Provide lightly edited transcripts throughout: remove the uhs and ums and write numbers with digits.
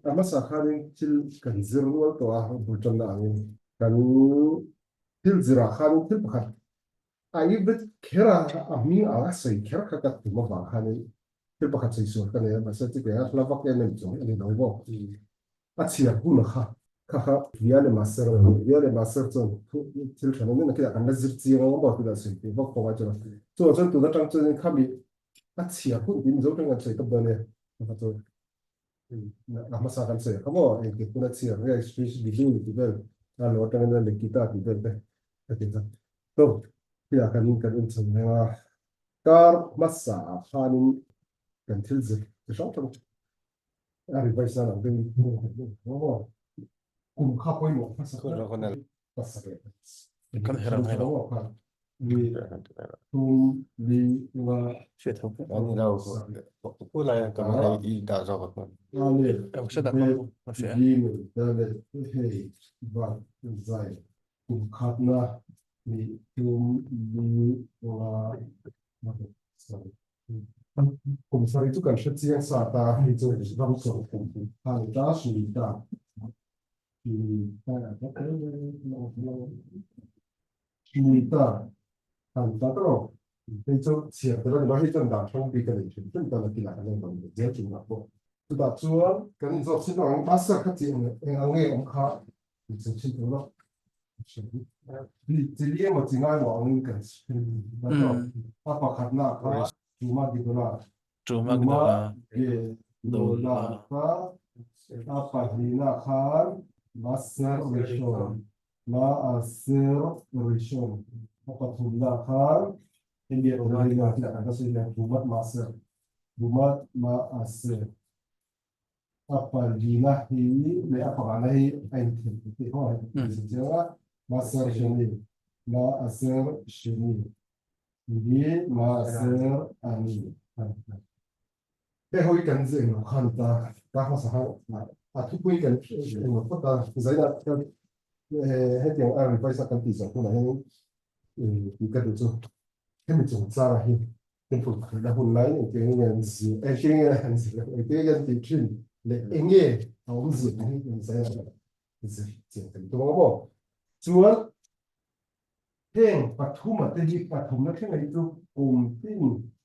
A hmasa khanin thil kan zir rual tawh a, bul tanna angin kan thil zirah khanin thil pakhat a i vet kher a, a hming ang a sawi kher kha ka tum avang khanin thil pakhat sawi sual ka nei a, mahse chutiang a hla vak em em chung a ni lo bawk. A chhiar hun kha kha kha Via leh Maser a ni. Via leh Maser chuan thil tha lo nakin ah kan la zir chiang ang maw tih lah sawi theih vak pawh a chuan chuvang chuan tun atang chuanin khami a chhiar hun tiin Mizo tang kan sawi tawp dawn e kha chu a hmasa kan sawi kha maw engtik hun a chhiar nge Swiss Bidun tih vel a lo atangin a Nikita tih vel te ka ti kha so hei kan kan inchhawm reng a kar hmasa ah khanin kan thil zir chi hrang hrang a revise nan ang deuhin kum kha pawimawh hmasa pasarih Kan her ang helo. Thum li nga Hriat ho. Ani lo ku lai ka ma i da zo ka ale Ang hriat ang helo. A hria. gimel dalet hei bat zai kum khatna ni thum li nga sarih Kum sarih chu kan hre chiang sa ta, hei chu ram chawlh kum kha ni ta, hri ta, hri ta, hri ta, han ta ta lo. Hei chu chhiar tel a ni lo, hei chuan dan hrang bik a nei hrim hrim ta nakinah kan en lo zel thinah pawh. Chutah chuan kan inzawt chin ang, master kha chi eng ang nge awm kha inchhin thin tur lo. Chi li emaw chi ngai maw angin kan a pakhatna kha Tuma Gidola Tuma Gidola Gidola kha a pahnihna khan Maser Rishon Maaser Rishon a pathumna khan hemi a awm reng a tih kan sawi hian Tumat Maaser Tumat Maaser A palina hi leh a pangana hi a inthil tih ho a ni chiang a, Maser Sheni, Maaser Sheni hi Maaser a ni. Hei ho hi kan zeng lo khan ta, ta hmasa khan a thupui kan eng lo phawt a, zainah chuan hetiang a revise a kan tih zawh hunah hian tih ka duh chu hemi chungchangah hi Temple khalhna hun laiin engtiang nge an zir, engtiang nge an zir, engtiang nge an tih thin leh eng nge a awmzia tih hi kan zai a zir chiang kan tum ang maw? Chuan heng pathuma te hi pathumna thleng hi chu kum tin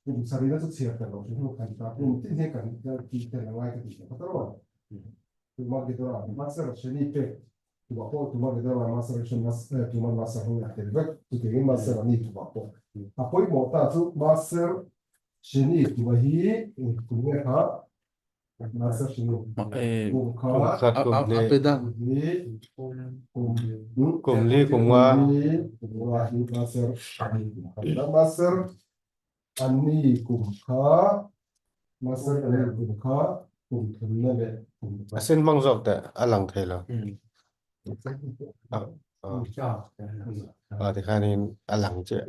kum sarihna chu chhiar tel lo hrim hrim kan ta, kum tin hi kan tih tel a ngai ka tih theih phawt a maw? Tuma Gidora Master Sheni pek Tuma pawh tuma Gidora Master Sheni tuma Master hi a tel vek chutiangin Master a ni tuma pawh a pawimawh ta chu Master Sheni tuma hi kum nge kha Master Sheni kum kha A pe dang kum kum li kum nga kum nga hi Master Sheni kum kha Master Anni kum kha Master anni kum kha kum thumna leh kum A sen hmang zawk teh a lang thei lo. A tikhanin a lang chiah.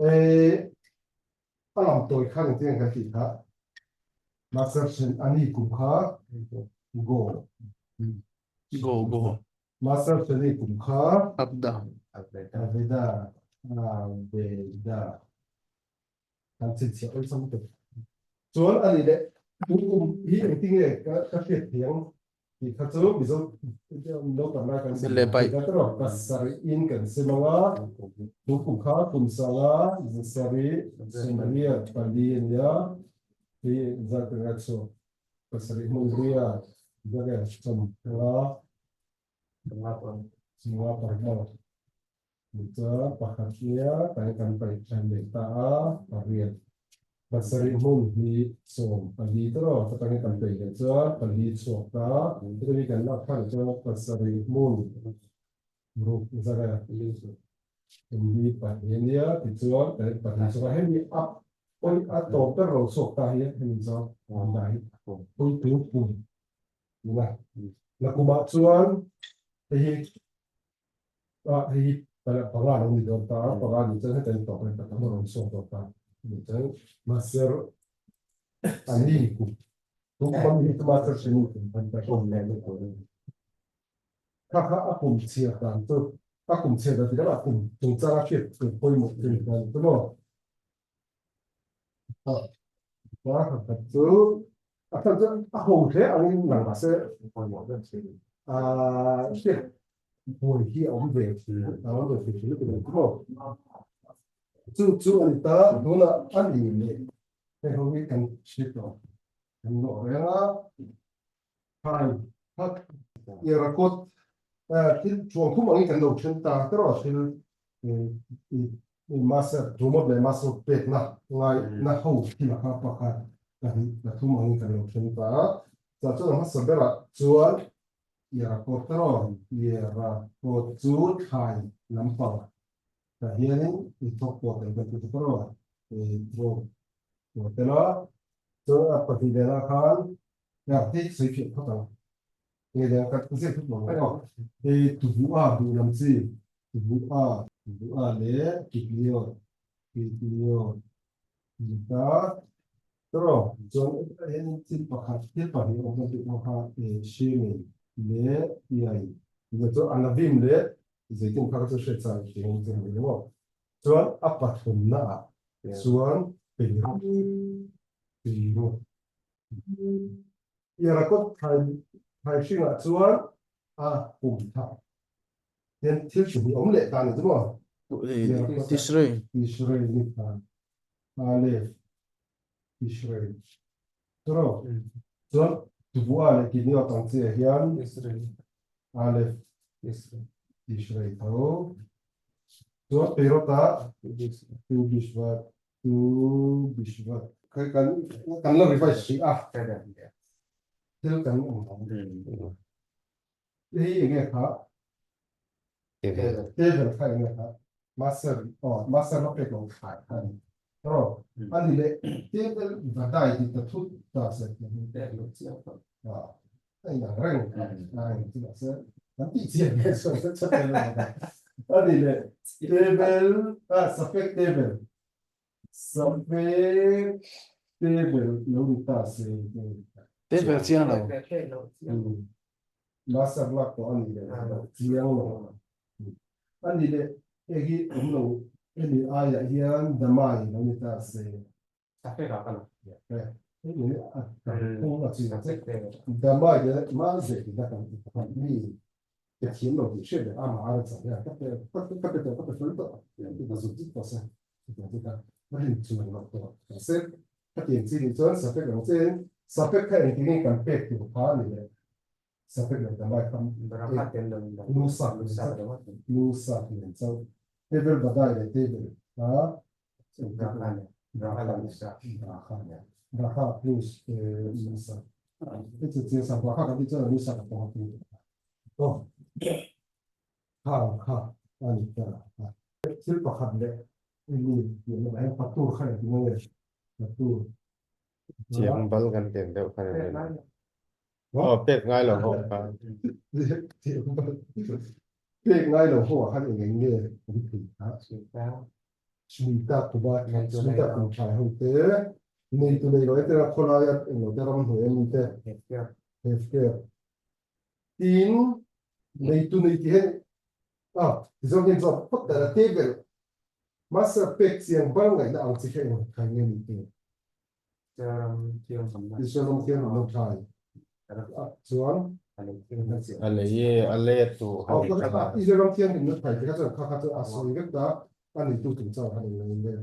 A lang tawi khan engtin kan tih kha Master then anni kum kha go. Go go. Master then kum kha Abda. Aveda. Aveda. Kan chhinchhiah awlsam lutuk. Chuan a ni leh tun kum hi engtin nge ka ka hriat thei ang tih kha chu Mizo naupang lai kan sem tih kha erawh pasarih in kan sem ang a, tun kum kha kum sanga zasarih sawmriat pali a nia, hei zat ka ngai chhuak pasarih hmung ria zat nge sawmnga sawmnga paruk. Chuan pakhat nia kan kan paih than leh ta a, pariat pasarih hmun hi 14 tawh chutangin kan peih leh chuan pali chhuak ta, chutangin kan lak than chuan pasarih hmun ruk zara li pahnih ania tichuan kan pahnih chhuak a, hemi a pawi a tawp ber lo chhuak ta hi hemi zawng dah hi puitu kum ina nakumah chuan hei hi Ah, hei hi panga lo ni dawn ta a, panga ni chuan heta in tawp reng tak a rawn sawm dawn ta ni chuan master an ni kum tu kum hi chu master training kum an ta kum leh ni tur kha kha a kum chhiar dan chu a kum chhiar dan ti a kum chungchang a hriat tur pawimawh chu ni dan chu maw a kha kha chu. A chhan chu a ho hle angin lang mahse hriat buai hi a awm ve a awm ve thei lutuk ang chu maw. Chu chu a ni ta, tunah a ni leh hei ho hi kan hre tawh kan nawh reng a. Khai khat i record thil chuang thum angin kan lo then ta erawh thil master remote leh master pekna ngai na ho thil a kha pakhat pahnih pathum angin kan lo then ta a chah chuan a hmasa berah chuan i record erawh i record chu thlai lampang tah hianin i thawk pawh tel kan ti bawk erawh i thawk pawh tel a chuan a pahnih velah khan Hei hi sawi fiah phawt ang. Nge dang ka ziak thut lo ang. Hei tubu a duh lam chi tubu a tubu a leh kidney kidney ni ta tawh chuan hian thil pakhat thil pahnih awm kan tih pawh kha hrimin leh iai ni chu anavim leh zeitin kha chu hriat chang tih ang chu ni maw chuan a pathumna ah chuan peiru peiru Yarakawt thlai thlai hringah chuan a pum thak hian thil chu hi awm leh ta ni chu maw? Tishrei. Tishrei ni kha Aleph Tishrei tawrh chuan Tuvua leh Kidney tang chiah hian Aleph Tishrei tho chuan Peirota Tu Bishvat Tu Bishvat. Kan kan la revise hrih a. Thil kan awm ang. Hei enge kha? Tevel. Tevel kha enge kha? Master oh master la pek lo thlai kha ni. Oh ani le tevel vadai ti ta thut ta se. Ah ai na reng ai ti la se. Kan ti chian nge so se chat le. Ani le tevel ah safek tevel. Safek tevel lo ni ta se. Tevel chiang lo. Master lak tawh a ni leh chiang lo. A ni leh hei hi awm lo hemi aiah hian Damai lo ni ta se. Damai leh Malze tihna kan mi ka thiam lo tih hriat leh amah a rawn chah hian ka pe ka pe tawh ka pe fel tawh ka zut zut tawh se chutiang chu ka rin chuan loh tawh mahse khatiang chi nih chuan safek ang chiahin safek kha engtin nge kan pek tur kha a ni leh safek leh damai kha nusak nusak nen chauh table badai leh table kha Braha plus nusak chu chiang sa braha kan tih chuan nusak a pawh a aw khang kha a ni ta a. Thil pakhat leh mi tih lamah hian patur kha engtin nge patur Chiang bal kan ken deuh kha ni mai. Aw pek ngai lo ho kha. Pek ngai lo ho ah khan eng eng nge an thei kha. Shmita Kuba Shmita kum thlai ho te nei tu nei lo e te khawlai a eng lo te ram hnuai ami te hefker tin nei tu nei ti hian a tichuan hian chuan phawt ta la table master pek chiang bal ngaihna ang chi kha eng thlai nge ni te Israel ram thianghlim lo thlai chuan a lei e a let tu Israel ram thianghlim lo thlai te kha chuan kha kha chu a sawi vek ta a neitu chung chang khan eng eng nge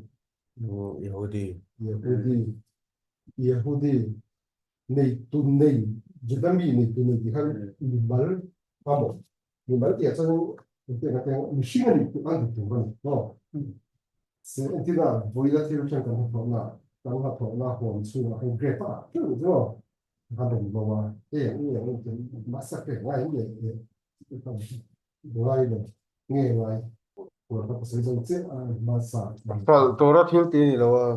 Yehudi Yehudi Yehudi neitu nei Juda mi neitu nei tih khan mimal a maw mimal tih ah chuan engtiang ka teng mihring a nih an dik tur a ni maw se entina vawiina thil thleng kan hnathawhna kan hnathawhna huam chhungah khan grape a teuh chu maw a rawn bo a eng eng eng mahse ka ngai nge ngai lo nge ngai Huan ka pasal zo chiah a hmasa. Hralh tura thil ti ni lo a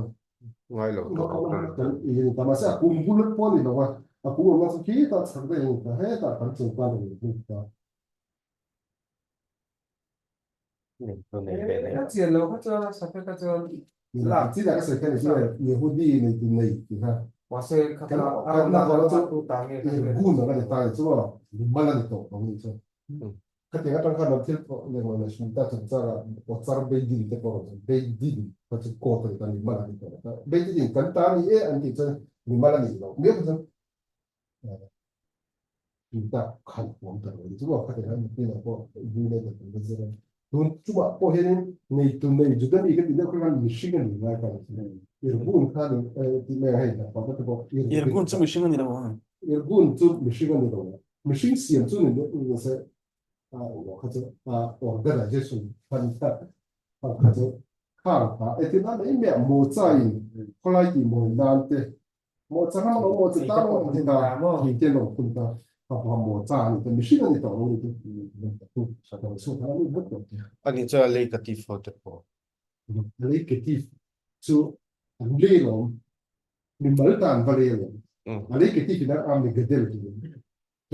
ngai lo tur ang hralh tur. Ta mahse a kum bul pawh ni lo a, a kum awmna chu khitah chhak daih a ni ta, hetah kan chung tan a ni hnu ta. Ka chian lo kha chuan a sape kha chuan lak chi lah ka sawi kha ni chu Yehudi nei tu nei ti kha. Mahse kha kha a rawn na tu ta nge kha. Irgun ang a ni ta ni chu maw, mal a ni tawh lo ni chu. Khatiang atang khan an thil thawh leh ngawi leh hrim ta chungchang ah Otsar Beidin te pawh rawn Beidin kha chu court a ni ta mimal a ni tawh lo ta. Beidin in kan ta a ni e an tih chuan mimal a nih loh miau kha chuan. Tui tak khalh huam ta lo chu maw khatiang hian mipui ah pawh bul a kan va zir a tun chungah pawh hianin nei tu nei juda mi ka tih deuh kha khan mihring a ni ngai kha irgun kha ni tih mai ang hei hnapang ka ti bawk Irgun chu mihring a ni lo ang. Irgun chu mihring a ni lo mihring siam chu ni ni se a kha chu a organization khan kha kha chu khang kha etin a nei mai a mocha in khawlai tih mawi nan te Maw cha ram lo maw cha ta lo ti ta thei te lo phun ta ka pa maw cha ni te mihring ani tawh lo ni te tu sa lo su ta ni vek to Ani chuan lei ka ti fo te pawh. Lei ka ti chu an lei lawm mi mal tan va lei lawm a lei ka ti kina am ni gadel ti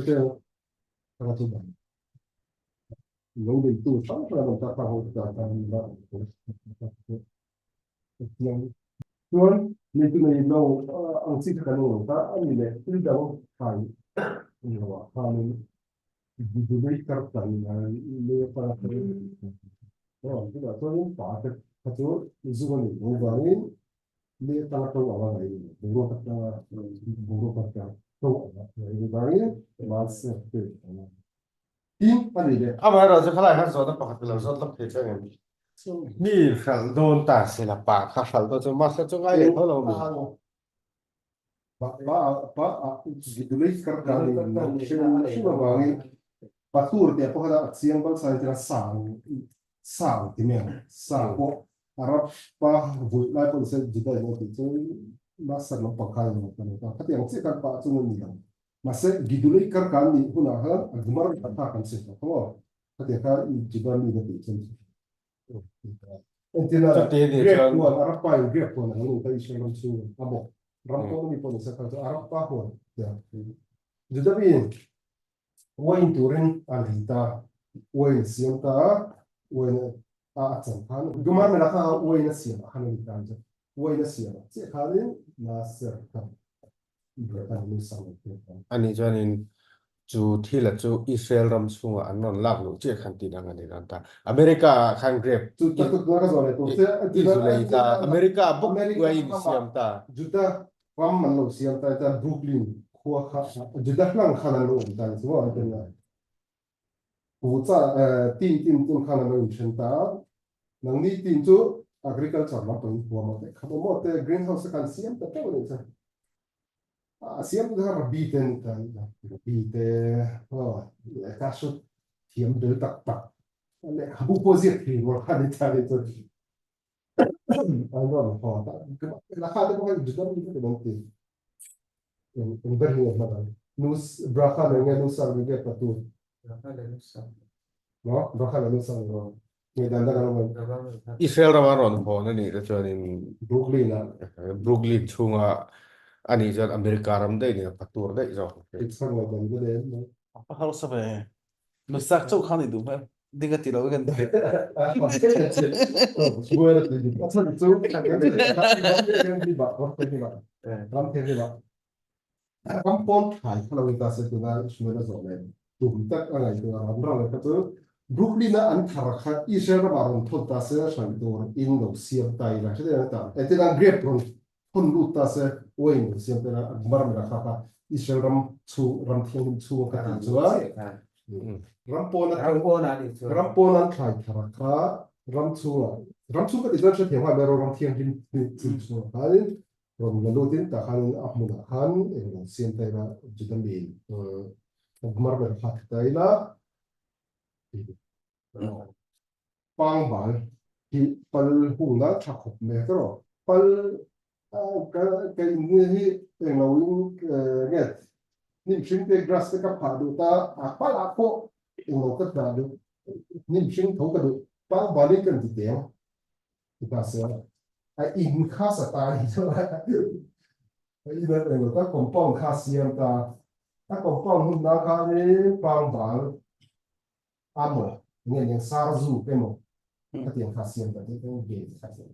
te ka tu ban lo nei tu hrang hrang an ta kha ho ta ta ni la Chuan neitu nei lo ang chi kha kan awm lo ta, a ni leh thil dang thlai awm lo ah khanin Dubai kar tan lei a para kha aw chutah chuanin pa te kha chu zu a nih loh vangin lei atanga to anga ngaih a ni boruak atanga boruak atanga to anga ngaih vangin mahse Tin, a ni leh. Amaherawhchu khalai khan zawhna pakhat ka lo zawt lawk thei chang em? Mi hralh dawn ta se la pa kha hralh dawn chu mahse chu ngai leh tho lo mi. Pa pa pa a gidulei kar ka ni hrim hrim avangin pa tur te pawh kha a chiang bal sai tira sang sang ti mai ang sang pawh Arab pa vulh lai pawh nise Juda in a tih chu Nasser lampang kha a ni lo ta khatiang chiah khan pa chu a ni lo. Mahse, Gidulei kar kan nih hunah khan a gmar a thlak an si tawh tho a, khatiang kha Juda mi na tih chuan entirna Grape huan, Arab pa in grape huan a lo nih kha Israel ram chhung a bawk ram pawh mi pawh nise kha chu Arab pa huan tia Juda mi in wine turin a lei ta, wine siam ta a, wine a a chan khan Gmar mela kha wine a siam ah khan a ni ta ang chu, wine a siam ah chiah khanin Nasser kha Ani chuanin chu thila chu Israel ram chhungah an rawn lak luh chiah khan tih dang a ni dawn ta. America ah khan grape Israel ta, America bawk uaiin siam ta. Juda ram an lo siam ta ta Brooklyn khua kha Juda hlang khan an lo awm ta ni chu maw an ti a. Pucha team team team khan an lo inthen ta a, nangni team chu agriculture lampangin huam a te khat awm aw te greenhouse te khan siam ta teuh a nih chu. A siam tu te kha Rabbi te an ni ta a nih kha. Rabbi te aw lehkha hre thiam bel tak tak lehkhabu pawh ziak thei rual kha an ni ta a nih chu. An rawn haw ta lakha te pawh kha Juda mi vek an ti. Eng ber hi nge hman ang? Nus bracha leh nge nusa leh nge patur? Bracha leh nusa. No, bracha leh nusa ni. Nge dan dang an awm. Israel rama rawn hawn a nih te chuanin Brooklyn ah. Brooklyn chhunga a nih chuan America ram daih nia patur daih zawk. Pittsburgh nge dan ve leh em? A harsa ve. Nusak chauh khan i duh hmel. Ding a ti lo kan ti. Ram pawn thlai kha lo in ta se tuna Ishmael a zawh leh tum tak a ngaihtuah ram ram leh kha chu Brooklyn a an thar kha Israel ramah rawn thawn ta se hran tur in lo siam ta ila hre deuh ang ta entirna grape rawn thawn lut ta se wine lo siam ta ila mar mela kha kha Israel ram chhung ram thianghlim chhung ka tih chuan Ram pawn a ram pawn an thlai thar kha ram chhungah ram chhung ka tih chuan hrethiam nghal mai rawh ram thianghlim chhungah khanin rawn la lutin tah khanin a hmunah khan eng lo siam ta ila Juda mi mar ber kha ti ta ila Pangbal hi pal hungna tha khawp mai ka rawh. Pal ka ka in hi englo in nge hnim hring te grass te ka phah duh ta a pal ah pawh englo ka dah duh hnim hring tho ka duh pangbal in kan ti teng ti ta se a in kha sa ta hi chu a in a englo ta compound kha siam ta a compound hun na khanin pangbal a maw nge nge sar zu te maw khatiang kha siam ta te te ve kha siam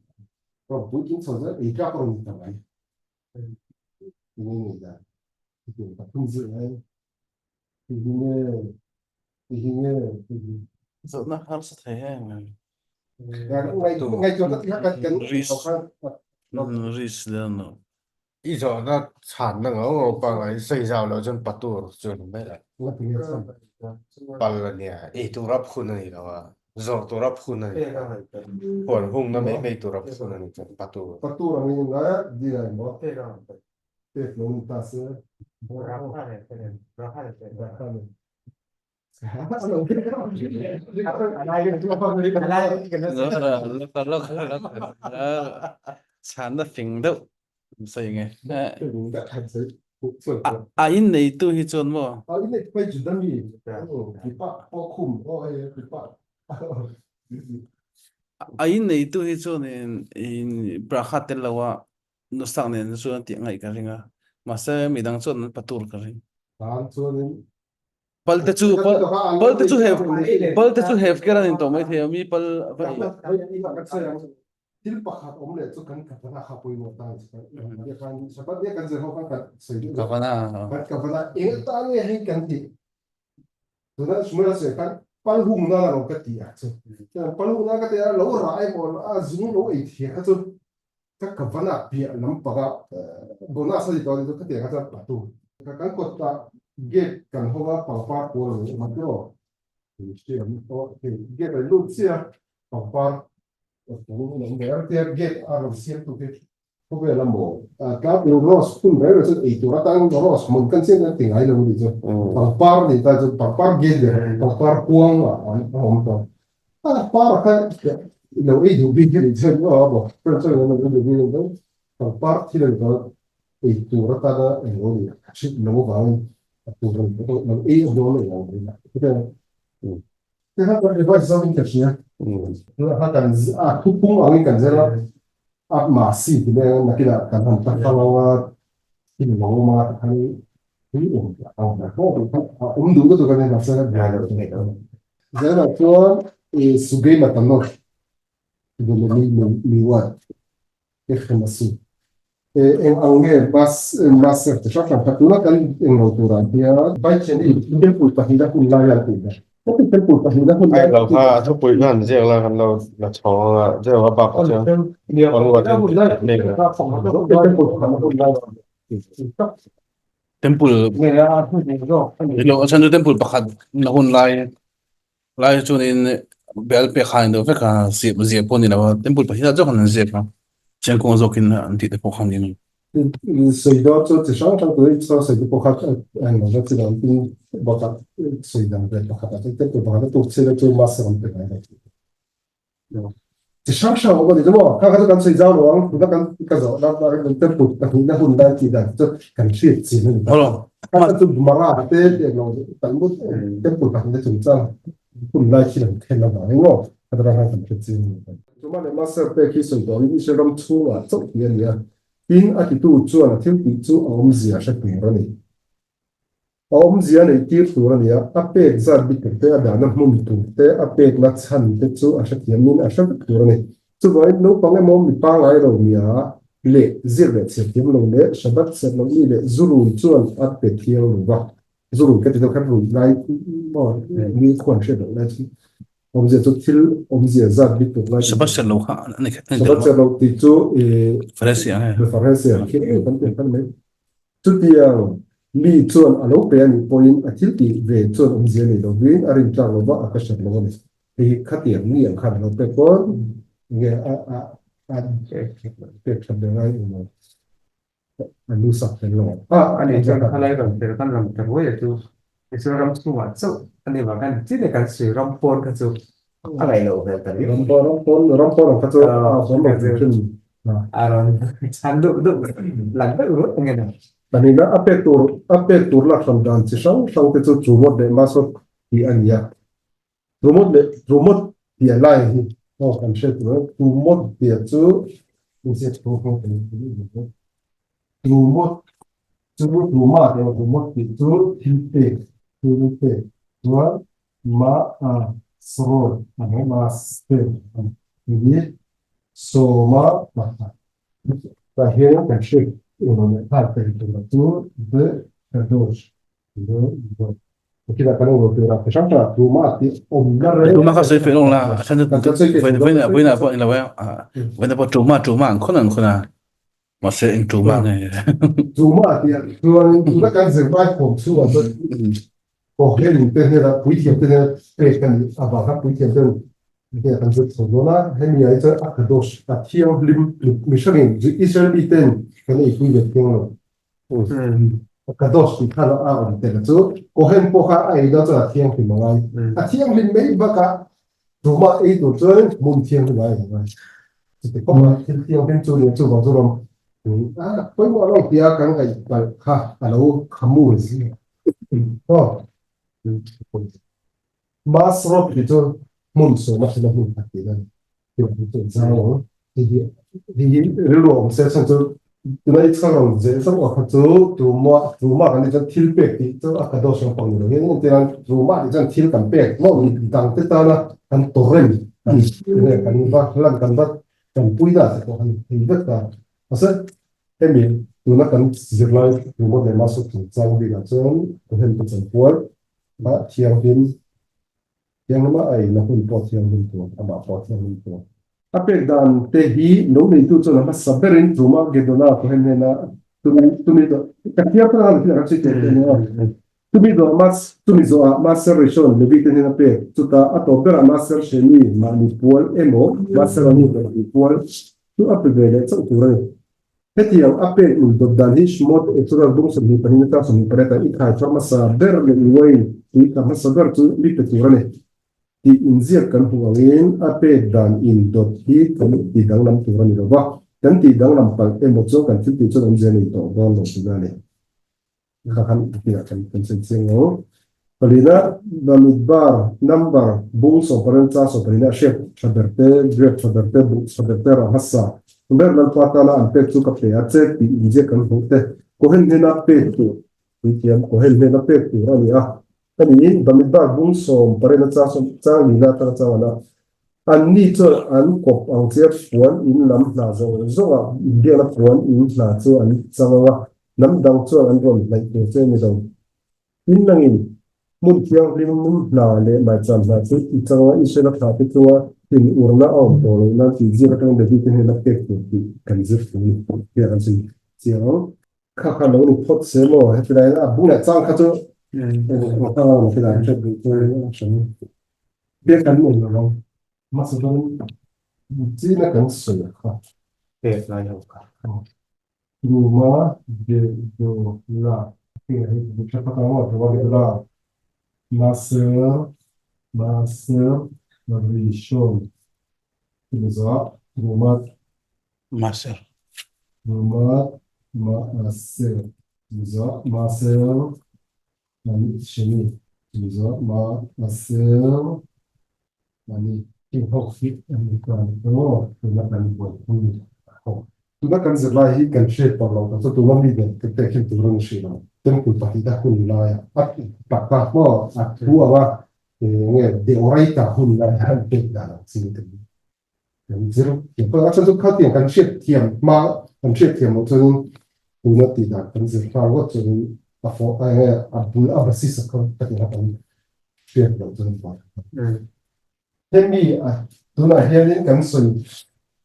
ro puitling chho zel ei tlak ro ni ta mai ni nge da ti ta phun zir ai ti hi nge ti hi nge ti hi Zawhna harsa thei em ngai ngai chuan ta kan kan Ris ris le no. I zawhna chhanna ngau ngau pangngai sawi zau loh chuan patur chu a ni mai lo. Pal a nia, ei tura phun a ni lo a, zawrh tura phun a ni lo a, huan hungna mai mai tura phun a ni chuan patur. Patur ang in ngai a, dil a emaw pek lo ni ta se. Chhanna fing deuh sawi nge. A in neitu hi chuan maw? A in neitu hi chuan in brakha tel lo a nusak nen chuan tih ngaih ka ring a. Mahse midang chuan an patur ka ring. Pal te chu pal pal te chu he pal te chu hefker an intawh mai thei a mi pal va ei. Thil pakhat awm leh chu kan kavana kha pawimawh ta ni khan Shabbat ni kan zir ho khan kan sawi duh kavana kan kavana eng atan nge hei kan tih tuna Shmuel a sawi khan pal hung na lo ka ti a chu pal hung na ka ti a lo rah emaw a zung lo ei thei kha chu ka kavana piah lampanga bonus a ni tawh a ni chu khatiang kha chuan a tu kan kawtah gate kan hawng a pangpar pawl a lo awm a tiraw gate a lut chiah a pangpar a awm ve a tia gate a rawn siam tu khi khawvel a maw tlangpui rose phun reng reng chuan ei tur atan rose hmun kan chian kan ti ngai lo a nih chu pangpar a ni ta chu pangpar gate leh pangpar kuang a awm tawh. A par kha lo ei duh bik hi chuan aw maw friend chuan lo ei duh bik hi chuan pangpar thil a ni tawh a ei tur atana eng lo ni hrilh lo avangin a tur a ni tawh lo ei a dawn a ni ang mai a te kha kan revise zo in ka hria kha kan a thupung angin kan zir a a mahsi ti mai ang nakinah kan han ta fang anga thil lo awm a khan tui awm ang a awm duh lutuk a ni mahse Zelah chuan i Sugei Matanot Velemi Miwat Echem a su. Eng ang nge bus master chi hrang hrang kha tuna kan eng lo turah hian Baichen i temple pahnihna hun lai a tih ber. Heti temple pahnihna hun lai Ai lo kha a thupui khan ziak la kan lo la chhawng anga zeuh a bak ah chuan Temple lo a chhan chu temple pakhat na hun lai lai chuanin bel pek khan in deuh vek a ziah ziah pawh a ni lo a temple pahnih ah zawk an ziak a chengkawl zawkin an tih te pawh khan in sawi dawn chu chi hrang hrang tur saw sawi te pawh kha a englo vek chi lo tin bakah sawi dan ve pakhat ah chuan temple pakhat a tuk chhiat a chu master an pe ngai lo. Chi hrang hrang awm a ni chu maw? Kha kha chu kan sawi zau lo ang, tuna kan ka zawh na temple pahnihna hun lai tih dan chu kan hriat chin a ni ta. Kha kha chu Mara te tih lo Talmud temple pahnihna chungchang hun lai khi an thlen avangin maw kha tura khan kan hriat chin a ni ta. Chuma leh Maser pek hi sawi tawhin Israel ram chhungah chauh tih a ni a, tin a titu chuan a thil tih chu a awmzia hre tur a ni. A awmzia neih tir tur a ni a, a pek zat bik tur te, a dahna hmun tur te, a pekna chhan te chu a hrethiamin a hre vek tur a ni. Chuvangin naupang emaw mi pangngai lo nia leh zir leh chhiar thiam lo leh Shabbat serh loh mi leh zu rui chuan a pe thiang lo va. Zu rui ka ti deuh khan rui lai maw mi khuan hriat loh lai chu awmzia chu thil awmzia zat bik tur lai. Shabbat serh lo kha a ni khat. Shabbat serh loh tih chu i Faresi ang e. Faresi ang khi kan ti khan mai. Chutiang mi chuan a lo pe a nih pawhin a thil tih ve chuan awmzia nei lovin a rintlak lova a ka hriat lo a ni. Hei hi khatiang mi ang khan a lo pek pawn nge a a a pek that ve ngai eng lo a lu sak fel lo a. A nih chuan khalai rawn tel kan rawn ta ruai a chu Israel ram chhungah chauh a ni vang khan chi leh kan sawi ram pawn kha chu a ngaih loh hmel ta riau. Ram pawn ram pawn ram pawn ang kha chu a awm lo hrim hrim. A rawn chhan deuh deuh lang deuh ruat ang emaw. Pahnihna a pek tur a pek tur lak hran dan chi hrang hrang te chu Trumot leh Masot tih a ni a. Trumot leh Trumot tih a lai hi aw kan hriat tur a Trumot tih chu Trumot chu Truma tih a Trumot tih chu thil pek thil pek chuan Ma a srawn a ni ma srawn a ni sawma pakhat tah hian kan hriat emaw leh nghal thei tur chu the kadosh the god kinah kan awm tur a ti hrang hrang a tuma tih awmna reng tuma kha sawi fel awng la a then chu vawiin vawiin pawh ni lo e vawiin pawh tuma tuma an khawn an khawn a. Mahse eng tumah nge? Tumah tih ah chuan tuna kan zirlai khawm chhungah chuan Kohen te hnena puithiam te hnena pek a nih avang khan puithiam ten hnenah kan zir chho dawn a. Hemi ah hi chuan a kadosh, a thianghlim mihringin Israel miten kan eipui ve thiang lo. A kadosh tih khan a awm tel a chu Kohen pawh kha a ei dawn chuan a thianghlim a ngai. A thianghlim mai bakah tumah ei tur chuan hmun thianghlim a ei a ngai. Chuti khawpa thil thianghlim chu nia chuvang chu rawng pawimawh lo tia kan ngaih palh kha a lo khamu zia. Aw. Mass rock tih chu hmun sawma thil a hmun khat tih a ni. Hei chu zau ang. Hei hi hei hi rilru awm se chhan chu tuna i chhang ang zel chauh a kha chu tumah tumah kan nih chuan thil pek tih chu a kadosh lampang ni lo hian engtin an tumah tih chuan thil kan pek maw mi dang te tana kan tawrem kan kan va lan kan va tanpui na te pawh kan thei vek ta. Mahse hemi tuna kan zirlai Rumo leh Masuk chungchang bikah chuan Cohen te chanpual a thianghlim thianghlim a eina hun pawh thianghlim tur, amah pawh thianghlim tur. A pek dan te hi lo neitu chuan a hmasa berin Ruma Gedona Cohen hnena tumi tumi ka thiam tak a ni tih a kan sawi teh teh nia. Chumi zawh mas, chumi zawhah Maser Rishon Levi te hnena pek, chutah a tawp berah Maser Sheni mahni pual emaw Maser Ani mahni pual chu a pe ve leh chauh tur a ni. Hetiang a pek in dawt dan hi Shmot Exodus bung 22 atang 28 ah i khai thar hmasa ber leh i uain tui tla hmasa ber chu mi pe tur a ni tih inziak kan hmuh angin a pek dan in dawt hi kan ti danglam tur a ni lo va, kan tih danglam palh emaw chuan kan thil tih chuan awmzia a nei tawh dawn lo tihna a ni. Kha khan tia kan kan sawi chiang lo. Palina Bamidbar number bung sawmparen cha sawmpalina hriat tha ber te, grape tha ber te, buh tha ber te rah hmasa ber Lalpa tana an pek chu ka pe a che tih inziak kan hmuh te Kohen hnena pek tur puithiam Kohen hnena pek tur a ni a. Ani Bamidbar bung sawmparen a cha sawm chang nina atanga chang ana Anni chuan an kawp ang che puan in lam hna zawng zawngah inbiakna puan in hna chu an chang ang a, hnam dang chuan an rawn hnaih tur che ni lo. Tin nangin hmun thianghlim hna leh maicham hna chu i chang ang a, Israel-a thlahte chunga tin urna a awm tawh loh nan tih zir atang David-a hnena pek tur tih kan zir thung a ni. Tia kan sawi chiang ang. Kha kha lo ni phawt se maw heti lai a bung leh chang kha chu biak kan nei lo ang hmasa dawn china kan sawi kha pek lai ho kha Ruma de do la la Maser Maser Rishon Ruma Maser. Rumat Maaser Mizo Maaser Ani Sheni Mizo Maaser Ani Heng ho hi an ni chuan aw tuna kan buaipui ho. Tuna kan zirlai hi kan hriat tawh lo tak chu tuna mi nen kan tehkhin tur a ni hrih lo. Temple pahnih a hun laia a tak a maw a thu anga enge deoraita hun laia an pek dan ang chi te hi. Kan zir thiam pawh a chhan chu khatiang kan hriat thiam hma kan hriat thiam loh chuanin tuna tih dan kan zir nghal ngawt chuanin a fawh a enge a bul a basis a kha khatiang a kan hriat loh chuan a fawh hemi a tunah hianin kan sawi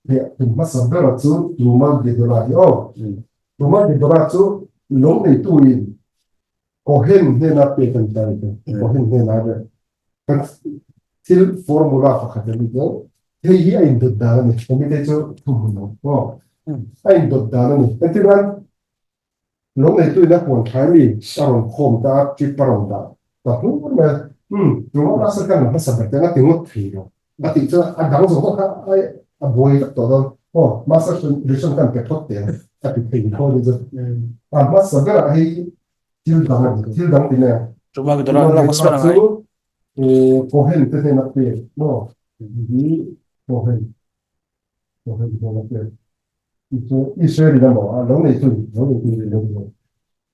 fiah tum hmasa bera chu Tuma Gedora hi aw Tuma Gedora chu lung neituin Cohen hnena pek a ni ta a ni Cohen hnena kan thil formula pakhat a ni te hei hi a indawt dan a ni hemi te chu thu hmun lo aw a indawt dan a ni entir nan lo neitu in a huan thlai mi a rawn khawm ta a trip a rawn dah ta hlur mai um tuma nasa kan hmasa ber te a ti ngawt thei lo a tih chuan a dang zawk kha a buai vek tawh dawn aw master solution kan pe phawt teh a ti thei tho ni chu a hmasa berah hei thil dang a ni thil dang ti mai ang Chuma ki dora la hmasa ber angai. Cohen te hnena pek maw hi Cohen Cohen hnena pek chu Israel in amaw a lo nei tu lo nei tu lo nei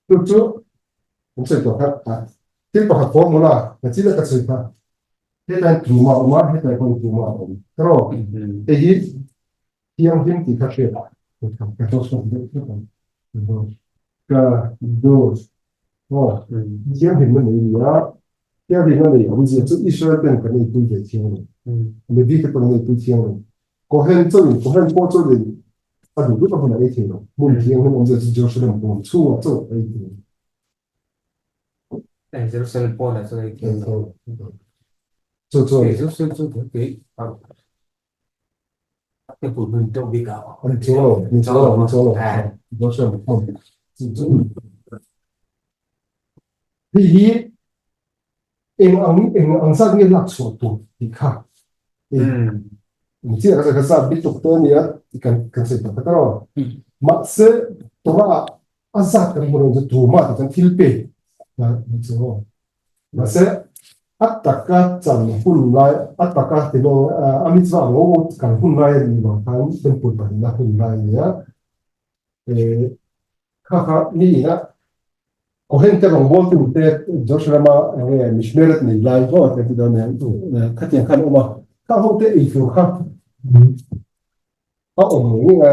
tu chu an sawi tawh kha thil pakhat formula ka chila ka sawi kha hetlai tuma awm a hetlai pawn tuma a awm tiraw hei hi Thianghlim tih kha hriat ka dawt hlawm deuh hlek ang. Ka dawt aw thianghlimna nei ni a, thianghlimna nei awmzia chu Israel ten kan eipui ve thiang lo, Levi te pawh an eipui thiang lo. Kohen chauhin, Kohen pawh chauhin. A duh duh a hmun a ei thei lo. Hmun thianghlim awmzia chu Jerusalem huam chhungah chauh a ei thei. Jerusalem pawnah chuan a ei thei lo. Chu chuan. Jerusalem chu kei temple hmun deuh bik ah. Ani chuang lo, ni chuang lo, ni chuang lo. Jerusalem hmun. Hei hi eng ang eng ang zat nge lak chhuah tur tih kha mi chiah ka zat bi tuk te ania kan kan sawi tak tak a mahse Torah a zat kan hmu lo chu tuma ti chuan thil pe ni chu mahse a taka chan hun lai a taka ti lo a mitzvah lo kan hun lai a ni vang khan temple pahnih hun lai ania Kha kha ni ina Kohen te rawngbawl tu te Jerusalem a enge mishmeret nei lai maw te ti dawn nen khatiang khan awm a kha ho te ei tur kha a awm ngei a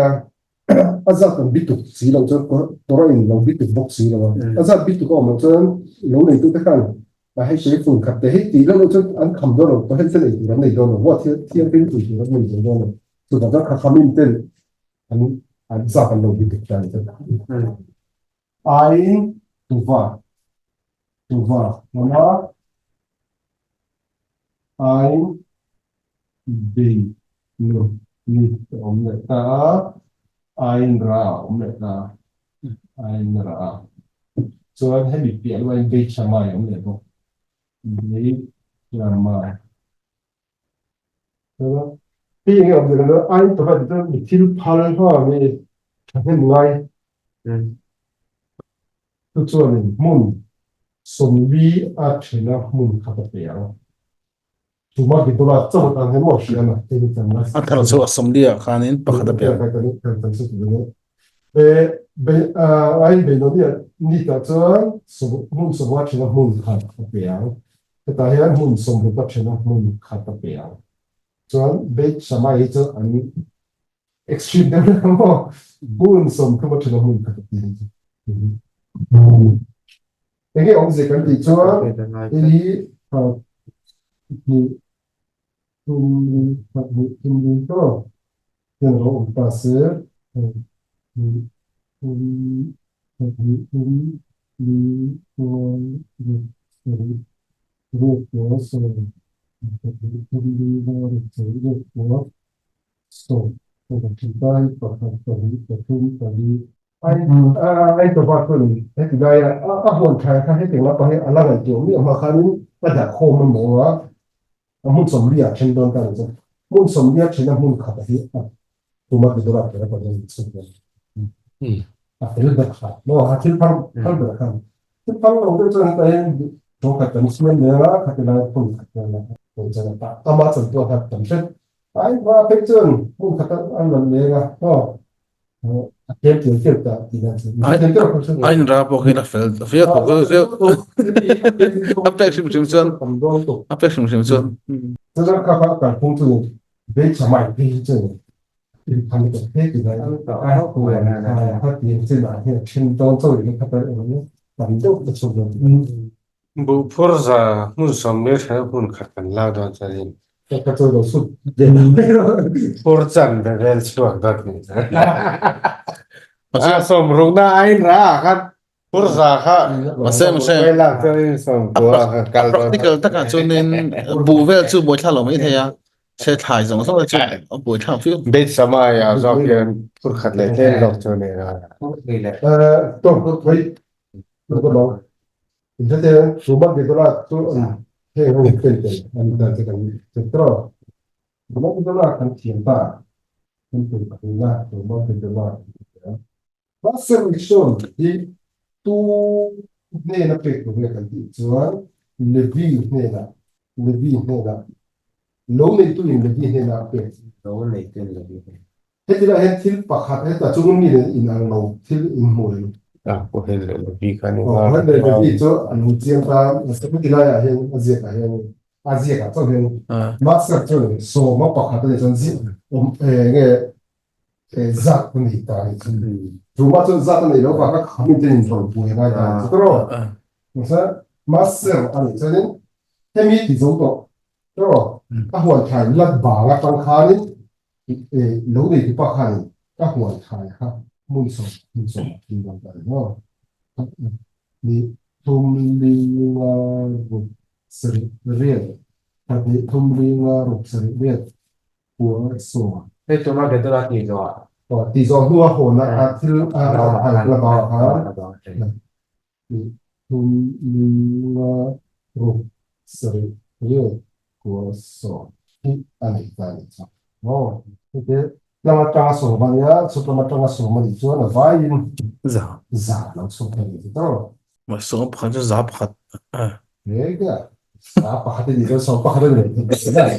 a zat an bituk si lo chuan Torah in lo bituk bawk si lo a a zat bituk a awm loh chuan lo nei tu te khan a hei te fun khat te hei ti lo chuan an kham dawn lo Kohen ten ei tur an nei dawn lo maw thianghlim ei tur an nei dawn lo chuvang chuan kha khamin ten an an zat an lo bi dik ta ni chu. Ai tuva tuva nama ai bei nu ni awm leh ta a ain ra awm leh ta ain ra chuan hemi piah luain bei thamai awm leh bawk bei thamai Hei enge awm zir a ain tawh a chuan mi thil phal hma mi thahnem ngai chu chuanin hmun sawmli a thena hmun khat a pe ang. Chuma Gidola chauh atan hian maw hria na hei hi chan na. A thar chu a sawmli ah khanin pakhat a pe ang. Ain Beinonia ni tah chuan hmun sawmnga thena hmun khat a pe ang. Hetah hian hmun sawmruk a then a, hmun khat a pe ang. Chuan Beit Shammai hi chu an extreme deuh hle ang maw? Hmun sawmthum a then a, hmun khat a pe ang chu. Enge awmzia kan tih chuan hei hi hnih thum li khat hnih thum li tawh hian a lo awm ta se hnih thum khat hnih thum li pawl ruk sarih ruk pawl sawm khat hnih thum li va ruk sarih ruk pawl sawm pakhat bai pakhat pahnih pathum pali Ai ai tawp a chuan heti laia a huan thlai kha hetiang lapa hi a la ngaihtuah miah hma khanin a dah khawm a maw a, a hmun sawmli ah then dawn ta ni chuan hmun sawmli a thena hmun khat hi a tuma ti dawr a kher a pawn a inchhung dawn a fel ber kha maw a thil phar phar ber khan thil phar lo deuh chuan hetah hian tawng khat kan siam leh a khati lai hmun khat hian a pawn chuan a ama chantuah kha tam hret ai va phei chuan hmun khat a lan leng a maw A in ra pawh khi a fel viau tawh a pek hrim hrim chuan a pek hrim hrim chuan Buh phur za hmun sawmli hreh hmun khat kan lak dawn chuanin phur chan ve vel chhuak dawt ni a sawmrukna a in ra ah khan phur za kha Mahse mahse buh lak chuanin sawmkua kha kal dawn practical takah chuanin buh vel chu buaithlak lo mai thei a se thlai zawng zawng chu a buaithlak viau. Beit Shammai ah zawk hian phur khat leh tlem zawk chu ni a. Inthate Ruma Gedola chu an heng ho pen tel an dan che kan chetro. Ruma Gedola kan thiam ta. Kan tum pathumna Ruma Gedola. Master Rishon hi tu hnena pek tur nge kan tih chuan Levi hnena Levi hnena lo neitu in Levi hnena a pek. Lo neitu in Levi hnena. Heti lai hian thil pakhat heta chung mi nen inang lo thil inhmu em? A, Kohen leh Levi kha ni. Aw, Kohen leh Levi chu an lo chiang ta. Heti laiah hian a ziakah hian a ziakah chauh hian Master chuan sawma pakhat a nih chuan ziak awm enge zat a nei ta a nih chu. Chuma chuan zat a neih loh vanga khamin te inrawlh buai a ngai ta a nih chu tawh. Master a nih chuanin hemi ti zo tawh tawh a huan thlai lat bang atang khanin lo nei tu pa khanin Ka huan thlai kha hmun sawm hmun sawm a thim dawn ta ni maw? Ni thum li nga ruk sarih riat, pahnih thum li nga ruk sarih riat kua sawm. Hei tuna Gedora tih zawh ah. Aw tih zawh hnua hawn a thil a la bang ah khan. Thum li nga ruk sarih riat kua sawm hi a nei ta a nih chu. Aw heti lam atanga sawm a nia, chhut lam atanga sawm a nih chuan a vaiin Za. Za lo chhuak a nih chu tawh. Mah sawm pakhat chu za pakhat. Enge za pakhat a nih chuan sawm pakhat a ni mai.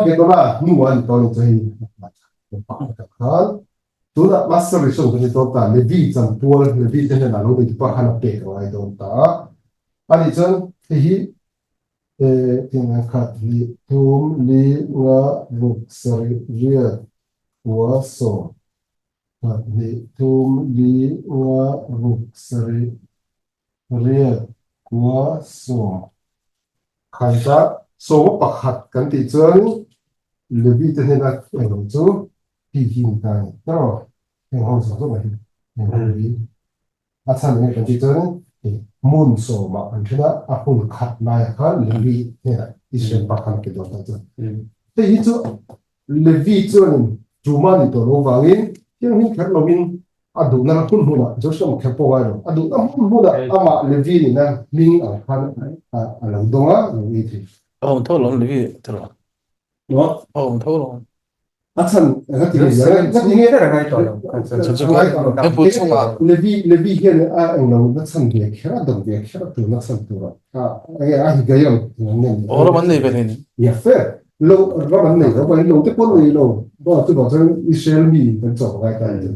Ke tawna hnu a ni tawh a ni chu hei khan tunah master ration kan ni dawn ta Levi chanpual Levi te hnenah lo nei pah khan a pek a ngai dawn ta a anih chuan hei hi tingang khat hnih thum li nga ruk sarih riat kua sawm khat hnih thum li nga ruk sarih Riat kua sawm khaita sawma pakhat kan tih chuan Levi te hnena englo chu hi hi ni ta a ni tawh heng ho zawng zawng ah hi heng ho hi a chhan enge kan tih chuan hei hmun sawmah kan then a a hun khat laiah khan Levi hnenah Israel pa khan a pe dawn ta chuan hei hi chu Levi chuanin Juma ni tawh lo vangin thianghlim kher lovin a duhna hmun hmunah Jerusalem kher pawh ngai lo, a duhna hmun hmunah amah Levi nihna hming ang khan a lo dawng a, a lo ei thei. A awm tho lo Levi te lo. Maw? A awm tho lo. A chhan eng a ti nge eng a ti nge a ngai tawh lo. Temple chungah. Levi Levi hian a eng lo na chhan ve kher a dawng ve kher a tuna chhan turah a eng a higayon an nei. Aw ram an nei ve thei ni. Ya fair. Lo ram an nei lo, pahin lo te pawh nei lo. Bo chu bang chuan Israel mi kan chawk ngai ta ni.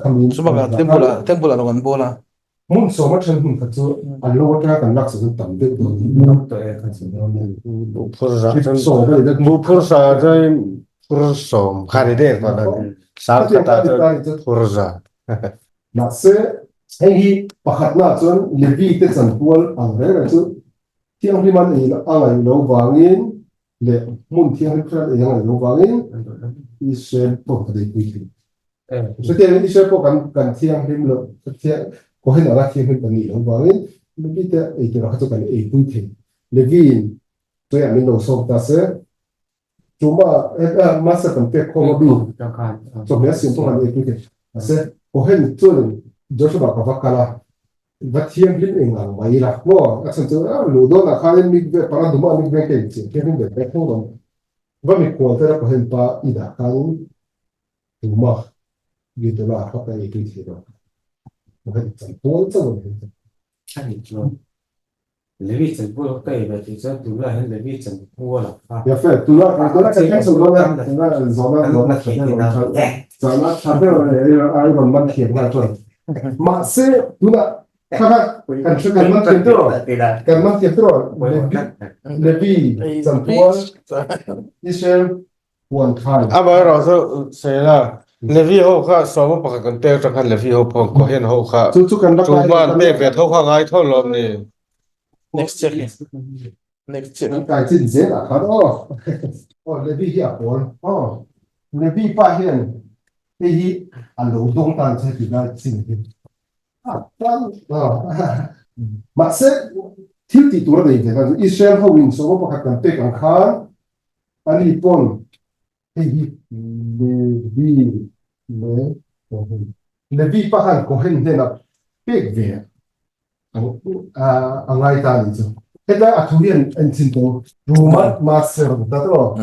Khami Chubakah temple ah temple ah lo kan bawl a. Hmun sawma then hun kha chu an lo atanga kan lak chu tam deuh dawn ni. Tam tawh e. Buh phur sa chuan Sawm a ni ta. Buh phur sa chuan phur sawm kha ni deuh kha ta. Sang khat ah chuan phur za. Mahse hei hi pakhatna chuan Levi te chanpual ang reng reng chu thianghlim an ei a ngaih lo vangin leh hmun thianghlim hran ei a ngaih lo vangin Israel pawh ka deipui thei. Chutiangin Israel pawh kan kan thianghlim lo Kohen anga thianghlim kan nih lo vangin Levi te ei tur kha chu kan eipui thei. Levi-in tuiah min lo sawm ta se Tuma masa kan pek khawm a bi chawhmeh a siam pawh kan eipui thei. Mahse Kohen chuanin Joshua ka va kal a Va thianghlim eng ang mai ila maw? A chhan chu a luh dawnah khanin mikve paraduma mikve ka inchih thianghlim ve ve tho dawn. Va mikhual te rawh hen pa i dah khanin tuma Gidula kha ka ei tui thei lo. Ka va inchang tual chauh a ni hei chu. A nih chuan Levi chanpual kha ka ei ve tih chuan tunlai hian Levi chanpual ah kha. Ya fe, tuna tuna ka thleng chho dawn a, tuna zawhna zawhna tha deuh rawn tha zawhna tha deuh ai rawn man thiam nghal chuan. Mahse tuna kha kha kan hre kan man thiam tiraw kan man thiam tiraw Levi Levi chanpual Israel huan khai. Amaherawhchu Sela Levi ho kha sawma pakhat kan pek atang khan Levi ho pawh Kohen ho kha Chu chu kan la chu hma an pek ve tho kha ngai tho lawm ni. Next check hi. Next check. Kan kai chin zel ah khan aw. Aw Levi hi a pawl aw. Levi pa hian hei hi a lo dawng tan che ti lai chin hi. A tan aw. Mahse thil tih tur a nei ve khan Israel ho in sawma pakhat kan pek ang khan ani pawn Hei hi Levi leh Kohen. Levi pa khan Kohen hnenah pek ve a ngai ta a nih chu. Hetlai a thu hian en chhin tawh Ruma Maser ta tawh.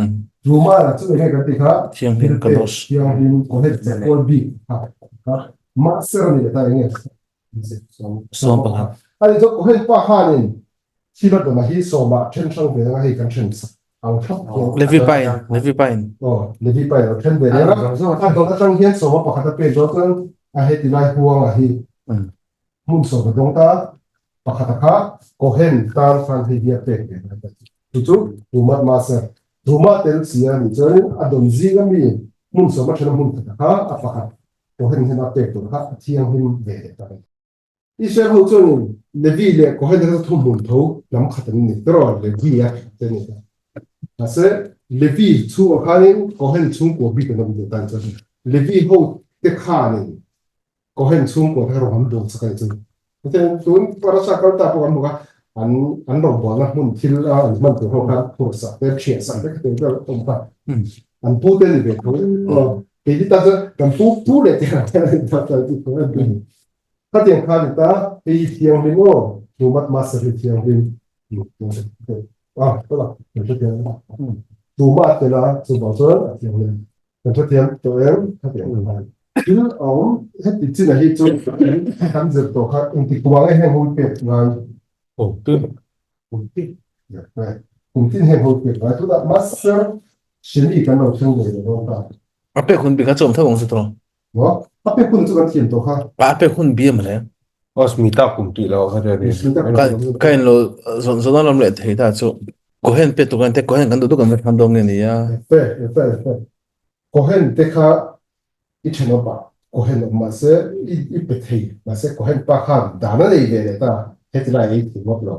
Ruma lah chu enge kan tih kha Thianghlim Kadosh. Thianghlim Kohen Chakual bik kha Maser a ni leh ta enge 18. A nih chu Kohen pa khanin thil a dawna hi sawmah then hrang ve anga hei kan then sak ang thlap hian. Levi pain, Levi pain. Aw, Levi pain a then ve reng a. A dawn atang hian sawma pakhat a pek dawn chuan a heti lai huanga hi hmun sawm a dawng ta pakhat a kha Kohen tan khan hei hi a pek ve lai ta. Chu chu Rumat Maser. Ruma tel si a nih chuanin a dawn zing ami hmun sawm a then a hmun khat a kha a pakhat Kohen hian a pek tur kha a thianghlim ve leh ta a ni. Israel ho chuanin Levi leh Kohen te kha chu thuhmun tho hnam khat an ni tawh Levi a te ni ta. Mahse Levi chhungah khanin Kohen chhungkua bik an awm ve tan chuan Levi ho te khanin Kohen chhungkua te kha rawng an bawl chak a ni chu. Chutin tun parasha kal ta pawh kan hmu kha an an rawngbawlna hmun thil a an hman tur ho kha phur sak te thiah sak te khatiang vel awm kha an pu te ni ve tho. Kei hi ta chuan kan pu pu leh te ang te an ta chuan ti tho a ni. Khatiang kha ni ta hei hi thianghlim aw tumat master hi thianghlim. Ah tawh la kan hrethiam tuma a tel a chuvang chuan a thianghlim. Kan hrethiam tawh em khatiang khan. Thil a awm heti chinah hi chu kan zir tawh kha engtik tumah nge heng ho i pek ngai? Kum tin. Kum tin. Kum tin heng ho i pek ngai. Tunah Master Sheni kan lo thleng ve leh dawn ta. A pek hun bi kha chu awm tho ang chu tawh. Maw? A pek hun chu kan thiam tawh kha. A pek hun bi em le? Osmita kum tih lo kha te ni. Ka in lo zona lam leh thei ta chu. Kohen pe tu kan te kohen kan duh duh kan va thlan dawn nge nia. Fe fe fe. Kohen te kha i thenawm ah kohen awm mahse i pe thei mahse kohen pa khan dan a nei ve leh ta heti lai ei thei ngawt lo.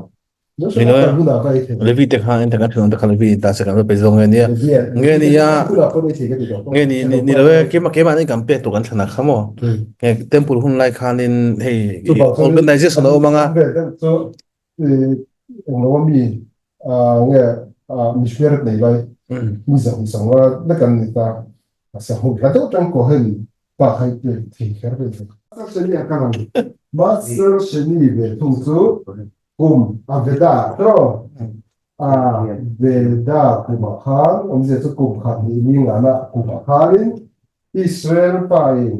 Levi te kha eng tak a thenawm te kha Levi ta se kan va pe zawk nge nia. Nge nia nge ni ni lo e keimah keimah nih kan pek tur kan thlan a kha maw. Nge temple hun lai khanin hei organization a awm anga. Englo mi nge mihriat nei lai mi zang zang a na kan ni ta sa hu hla deuh tang ko hen pa khai pe thei kher ve chu Shani a kal ang Master Shani ve thung chu kum a veda tro a veda kum a khan awmzia chu kum khat ni ni ngana kum a khanin Israel pa in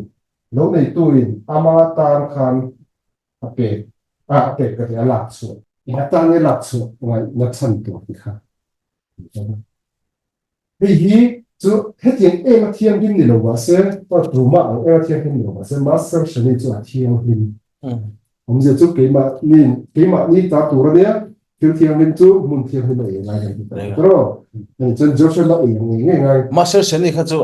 lo neitu in ama tan khan a pek a a pek ka ti a lak chhuah a tan nge lak chhuah ngai na chhan tur ti kha hei hi chu hetiang em a thianghlim ni lo mahse tuma ang em a thianghlim ni lo mahse master shani chu a thianghlim awmzia chu keimah ni keimah ni ta tur ania thil thianghlim chu hmun thianghlim a ei ngai kan ti ta tro ani chuan Joshua ei nge nge ngai master shani kha chu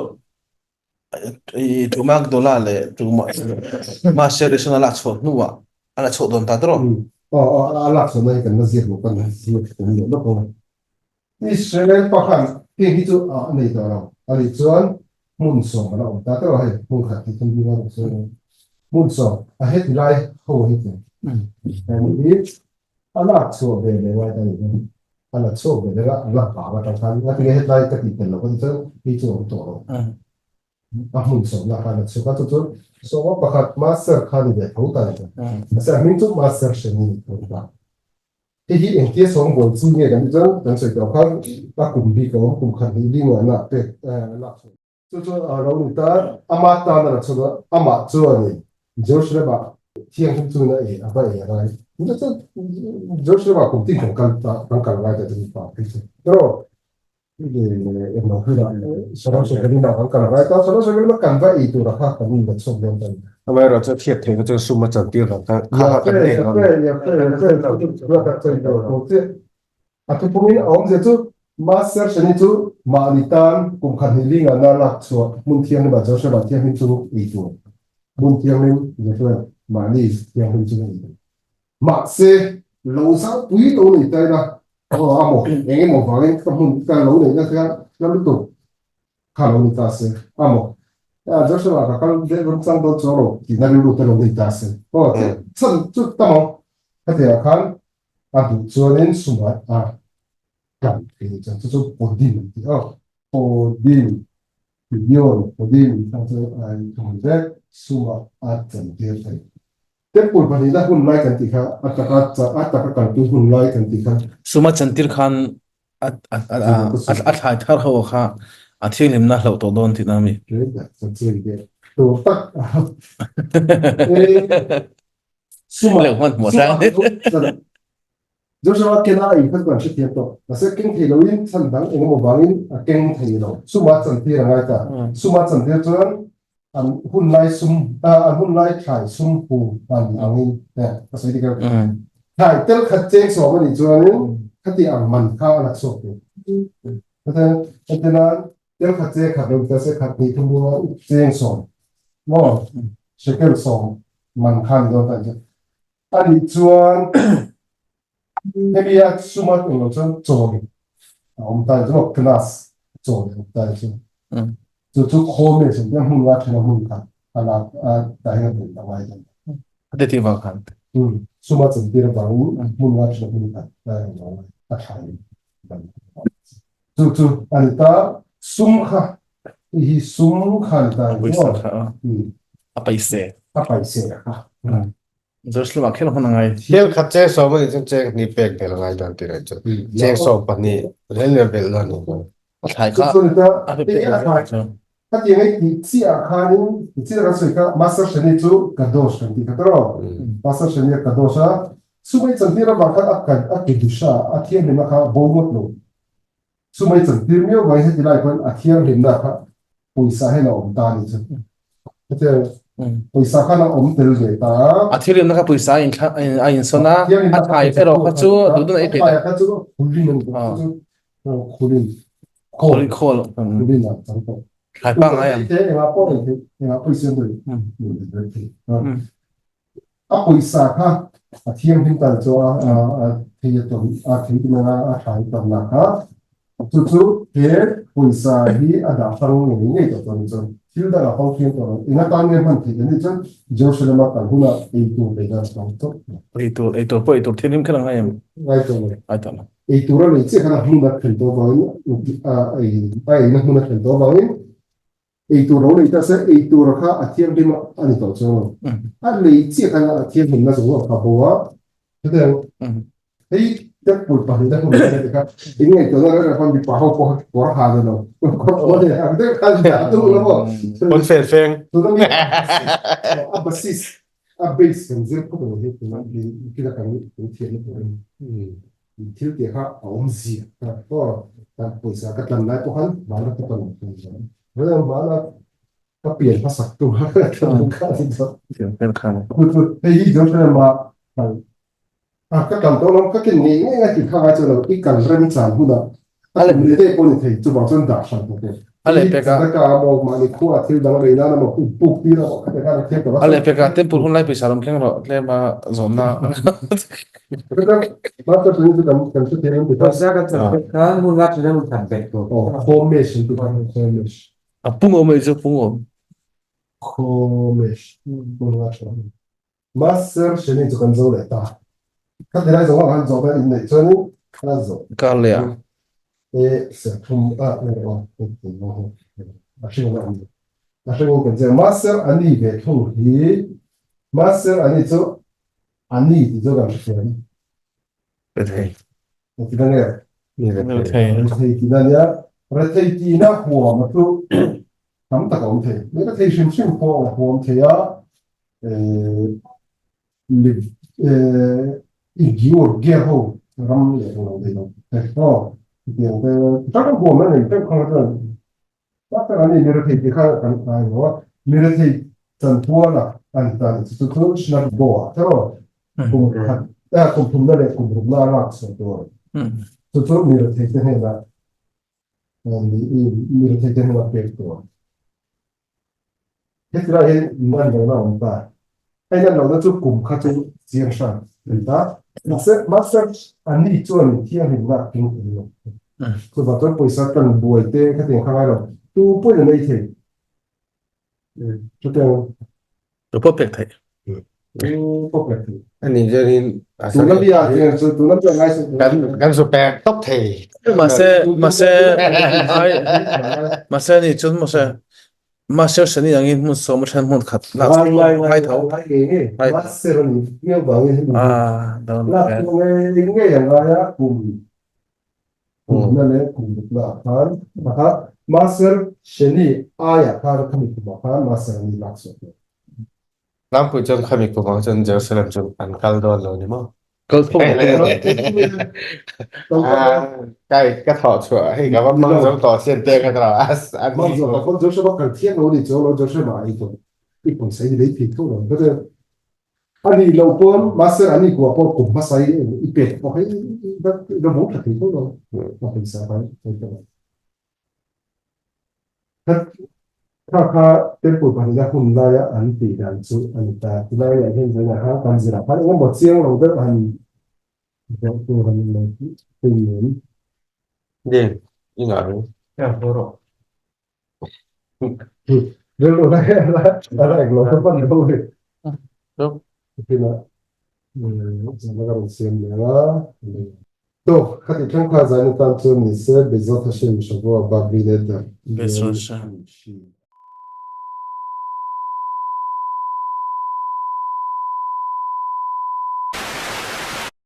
I tumak dola le tuma master reson a lak chhuah hnuah a la chhuah dawn ta tawh. Aw aw a lak chhuah na hi kan la ziak lo kan ziak kan leh lawk ang. Israel pakhat heng hi chu a nei tawh lo. Ani chuan hmun sawm a la awm ta tawh hei hmun khat hi thum ding a rawn sawi ang. Hmun sawm a heti lai ho hi chu. Ani hi a lak chhuah ve leh ngai ta ni. A la chhuak ve deuh a, a la vang atang khan ngatinge hetlai ka tih tel loh ka ti chuan hei chu a awm tawh lo. A hmun sawmna khan a chhuk a, chu chu sawma pakhat master kha ni ve tho ta ni ta. Mahse a hming chu master hre ni ni tho ta. Hei hi engtia sawm bawl chi nge kan tih chuan kan sawi tawh khan a kum bik a awm, kum khat hnih li ngahna pek lak chhuah. Chu chu a lo ni ta, ama tan a la chhun a, amah chuanin Jerusalem-ah thianghlim chungin a ei a va ei a ngai. Chu chu Jerusalem-ah kum tin kan kal ta, kan kal ngai ta chu ni pa phei chu. Erawh englo hunah Saraswakarina kan kal a ngai ta, Saraswakarina kan va ei tur a kha kan la chhuak dawn ta ni. Amaherawhchu chu thiat theihna chuan sum a chantir lo kha kha kha kan nei lo. A thupungin a awmzia chu Master Shani chu mahni tan kum khat hnih li ngahna lak chhuah hmun thianghlim ah Jerusalem ah thianghlim chu ei tur. Hmun thianghlim Jerusalem mahni thianghlim chu ei tur. Mahse lo zau pui lo nei ta ila aw a maw eng emaw vangin ka hmun ka lo neihna kha la lutuk kha lo ni ta se a maw Jerusalem ah ka kal deuh ram chang dawn chuang lo tihna rilru te lo nei ta se aw chhan chu ta maw hetiang ah khan a duh chuanin sumah a kan thei chuan chu chu podim an ti a, podim pidyon podim ang chu a inthawm vek sumah a chantir thei. Temple pahnihna hun lai kan tih kha a taka a taka kalpui hun lai kan tih kha. Suma chantir khan a a thlai thar ho kha a thianghlimna hlauh tawh dawn tihna a mi. Tur tak Suma Leh hman hmuh tlang. Joshua kena a inkhat kan hrethiam tawh. Mahse keng thei loin chhan dang engemaw vangin a keng thei lo. Suma chantir a ngai ta. Suma chantir chuan an hun lai sum an hun lai thlai sum hu an angin ka sawi dik em? Thlai tel khat cheng sawm a nih chuanin khati ang man kha a la chhuak tur. Hetiang tel khat cheng khat lo ta se khat hnih thum cheng sawm maw shekel sawm man kha ni dawn ta chu a nih chuan hemi a suma eng lo chuan chawi a awm ta chu class chaw leh awm ta chu chu chu khawm e chu hmun nga thena hmun khat a lak a ta hian a belh a ngai ta a te ti vang khan suma chantir avangin hmun nga thena hmun khat a ngai a tha in chu chu a ni ta sum kha hi sum kha ni ta a paise a paise kha Jerusalem ah khin hman a ngai. Thil khat cheng sawm a nih cun cheng hnih pek bel a ngai dawn ti lai cun cheng sawm pahnih rel le bel dawn ni. A thlai kha a pe pek a cu. Hatiang ei ti chi ah khanin ti chi kan sawi kha Master Shani chu kadosh kan ti kha tawh. Master Shani a kadosh a sumai chantir avang khan a kan a kedusha a thianghlimna kha bo ngawt lo. Sumai chantir miau mai heti lai pawn a thianghlimna kha pawisa hian a awm ta a ni chu. Hetiang pawisa khan a awm tel ve ta a. A thianghlimna kha pawisa a inthla a insawn a, a thlai erawh kha chu duh dun a ei thei ta. A thlai kha chu khulin a ni tawh. Chu chu khulin. Khawl. Khawl. Khulin a chang tawh. Thlai pangngai ang. Engah pawh ei thei, engah pawh i siam thei. A pawisa kha a thianghlim tan chu a thei a tawn a thei ti nanga a thlai tamna kha chu chu he pawisa hi a dah hrang ngei ngei tawh chuan chuan thil dangah hmang thiam tawh lo eng atan nge hman theih kan nih chuan Jerusalem a kal hunah ei tur lei dan hmang tawh ei tur ei tur pawh ei tur thianghlim kher a ngai em ngai tawh lo ngai tawh lo ei tur a lei chiah khan a hmun a thlen tawh avangin a ei a eina hmun a thlen tawh avangin Eitur lo lei ta se, eitur kha a thianghlim a ni tawh chuang lo. A lei chiah khan a thianghlimna zawng zawng kha bo a. Chutiang hei temple pahnih te hmun te te kha in ngaihtuahna reng reng khan mipa ho pawh kha kawr ha ve lo. Kawr pawh nei ang deuh khan dah duh lo maw. Pawn fen feng. Tuna mi a basis a base kan zir phawt ang hi tuna mi kila kan thiamna tur a ni. Thil tih kha a awm zia ka aw kan pawisa ka tlan lai pawh khan hmana ka tlan ang khan hmana ka pian hmasak tu kha tlan kha ni tawh hei hi Jerusalem ah kal a ka kal tawh lo ka ken ngei ngei a tih kha ngai chuan lo i kal rem chan hunah a kum leh daih pawh ni thei chuvang chuan dah hran ta te A lehpek ah. Ka maw mahni khua thil dang rei nan emaw puk tir emaw kha te khan a thiam tawh a. A lehpek ah temple hun lai pawisa rawn keng rawh tlem a zawnna. Master chu kan kan hre thiam em ti kha. Pawisa kan chan pek khan hmun nga thin an chan pek tur. Aw Khomesh an ti kha Khomesh. A pung awm ei chu pung awm. Khomesh hmun nga thin. Master Shani chu kan zo leh ta. Kha ti lai zawng ah khan zawh na inneih chuanin a zawh. Kar leh ah. E serthlum a nge aw a hring a awm a hring kan che Master ani ve thung hi Master ani chu ani ti chu kan hrethiam. Rethei. Ti na nge? Rethei. Rethei ti na nia. Rethei ti na huam a chu tam tak a awm thei. Ni rethei hrim hrim pawh a huam thei a. Liv i giur gear ho ram leh lo thei lo. Aw tiang te tak a huam a nei teuh kha chuan tak tak an ni mi rethei ti kha kan ngai lo a. Mi rethei chanpual a an tan chu chu chu shnat bo ah tiraw kum khat kum thumna leh kum rukna a lak chhuah tur chu chu mi rethei te hnenah mi rethei te hnenah pek tur. Hetilai hian man lohna a awm ta. Hei nan lohna chu kum kha chu chiang hran a ni ta. Mahse, Master ani chuan thianghlimna a keng tel lo. Chuvang chuan pawisa kan buai te khatiang kha ngai lo. Tu pawhin an ei thei. Chutiang. Tu pawh pek theih. Tu pawh pek theih. Ani chuanin Tuna bia tiang chu tuna bia ngai chu. Kan kan zu pek tawp thei. Mahse mahse ai mahse ni chun mahse mahse sani angin hmun sawm a then hmun khat lak Ngai ngai ngai tho. ngai nge nge. Ngai tho. Mahse ni miau bangin hemi. Ah dawn Lak nge nge ngai a kum kum na leh kum rukna ah khan pakhat Master Sheni aiah khan khami kumah khan Master ani lak chhuah tawh. Tlangpui chuan khami kumah chuan Jerusalem chu an kal dawn lo ni maw? Kal tho Kai ka thawh chhuah hei ka va hmang zo tawh sin te ka tawh as an Hmang zo ka phone Jerusalem a kal thiang lo ni chuang lo Jerusalem ah ei tawh i pawisa i lei thei tho lo. A nih loh pawn Master an ikuah pawh kum hmasa i i pek pawh hei i la vawng tha thei tho lo a pawisa kha thei tho lo. Kha kha temple pahnihna hun laia an tih dan chu a ni ta. Tilai ah hian zainah khan kan zirah khan engemaw chiang lo deuh han zawh tur han nei tih nen. Ding, i ngah reng. Ya boro. Rilru na hi a la englo ka pan lo ni. Pina zana ka rawn siam leh a. Tawk, khati thleng kha zaina tan chuan ni se, Bezrat Hashem Shavua Ba Bli Neder. Bezrat Hashem.